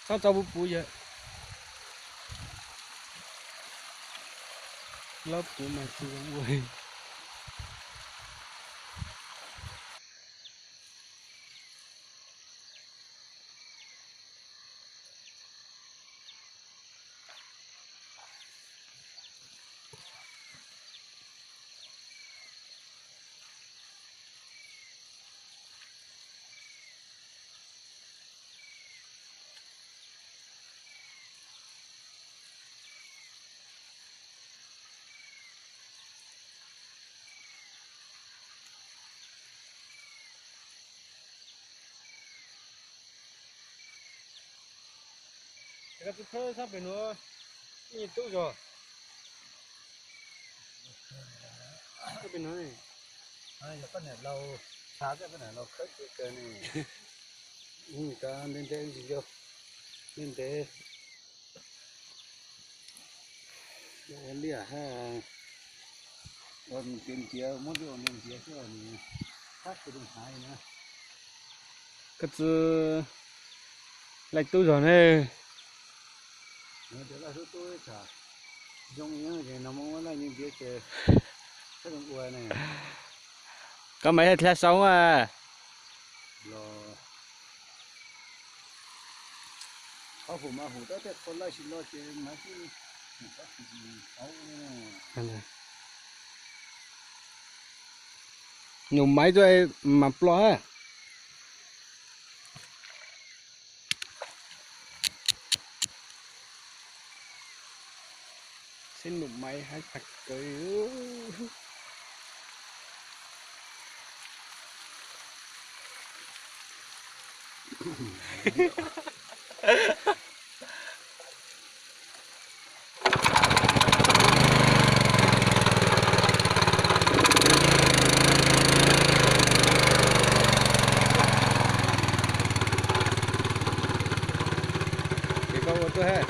Txhob tso puv puv yawg. Lab puv mas tsis zoo ua. Koj txhob tshawb sab pem nuav, ib tub zog. Sab pem nuav ne. Yog koj niam laus, tshav koj niam laus khawb tsis kawg ne. Koj ntev ntev ntsis ncau, ntev ntev. Ua liaj hab, ua ntiav ntiav, muab liaj ua ntiav ntiav xwb, hab tsis zoo hnav na. Koj txhob laij tub zog ne. Zoo, no muab laij ntiav ces zoo ua ne. Koj mas yog dlha xau a. Los qhov hum mas hum tab tej qhov laij tsis los ces mas tib hum qhov hum hauv. Num maiv tuaj mas ploj hab. Xib num maiv hab tag kawg. Ces koj ua tuaj hab.